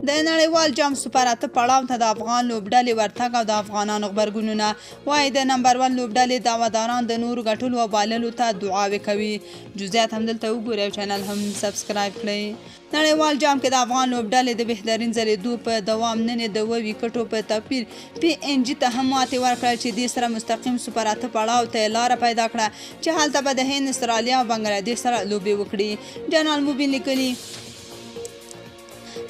د نړیوال جام سوپر اته پړاو ته د افغان لوبډلې ورتګ او د افغانانو غبرګونونه وایي د نمبر ون لوبډلې دعوهداران د نورو ګټلو او بایللو ته دعاوې کوي. جزئیات هم دلته وګورئ او چینل هم سبسکرایب کړئ. نړیوال جام کې د افغان لوبډلې د بهترین ځلېدو په دوام نن یې د اووه ویکټو په توپیر پي این جي ته هم ماتې ورکړه چې دې سره مستقیم سوپر اته پړاو ته یې لاره پیدا کړه چې هلته به د هند، استرالیا او بنګلادیش سره لوبې وکړي. جنرال مبین لیکلي.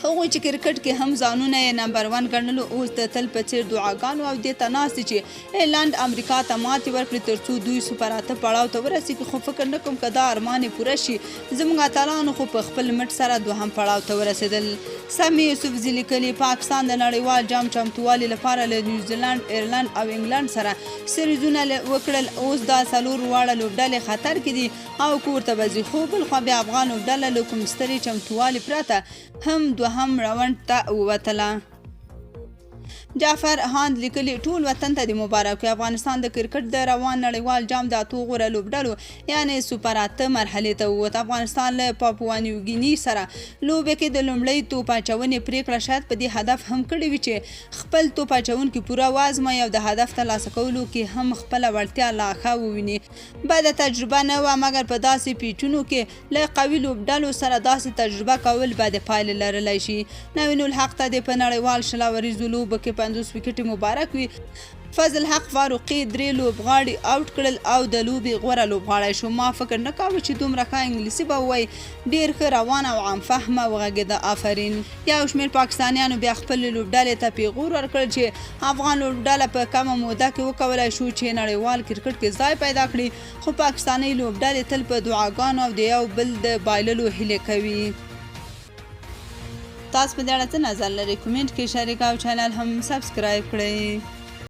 هغوی چې کرکټ کې هم ځانونه یې نمبر ون ګڼلو اوس د تل په څېر دعاګانو او دې ته ناست دي چې ایرلنډ امریکا ته ماتې ورکړي ترڅو دوی سوپر اته پړاو ته ورسیږي، خو فکر نه کوم که دا ارمان یې پوره شي، زموږ اتلانو خو په خپل مټ سره دوهم پړاو ته ورسېدل. سمیع یوسفزي لیکلي، پاکستان د نړیوال جام چمتووالي لپاره له نیوزیلنډ، ایرلنډ او انګلنډ سره سریزونه وکړل، اوس دا څلور واړه لوبډلې خطر کې دي او کور ته به ځي، خو بلخوا بیا افغان لوبډله له کوم سترې چمتووالي پرته هم دوهم راونډ ته ووتله. جعفر هاند لیکلي، ټول وطن ته دې مبارک وي، افغانستان د کرکټ د روان نړیوال جام د اتو غوره لوبډلو یعنې سوپر اته مرحلې ته ووت. افغانستان له پاپوانیوګیني سره لوبې کې د لومړۍ توپ اچونې پرېکړه شاید په دې هدف هم کړې وي چې خپل توپ اچونکي پوره وازمایي او د هدف ترلاسه کولو کې هم خپله وړتیا لا ښه وویني. بده تجربه نه وه، مګر په داسې پیچونو کې له قوي لوبډلو سره داسې تجربه کول بدې پایلې لرلای شي. نوین الحق ته دې په نړیوال 20 اوریزو لوبو کې 50 ویکټې مبارک وي. فضل حق فاروقي درې لوبغاړي اوټ کړل او د لوبې غوره لوبغاړی شو. ما فکر نه کاوه چې دومره ښه انګلیسي به ووایي، ډېر ښه روان او عام فهمه وغږېده، آفرین. یو شمېر پاکستانیانو بیا خپلې لوبډلې ته پیغور ورکړ چې افغان لوبډله په کمه موده کې وکولای شو چې نړیوال کرکټ کې ځای پیدا کړي، خو پاکستانۍ لوبډلې تل په دعاګانو او د یو بل د بایللو هیلې کوي. تاسو په دې اړه څه نظر لرئ؟ کومنټ کې شریک او چینل هم سبسکرایب کړئ.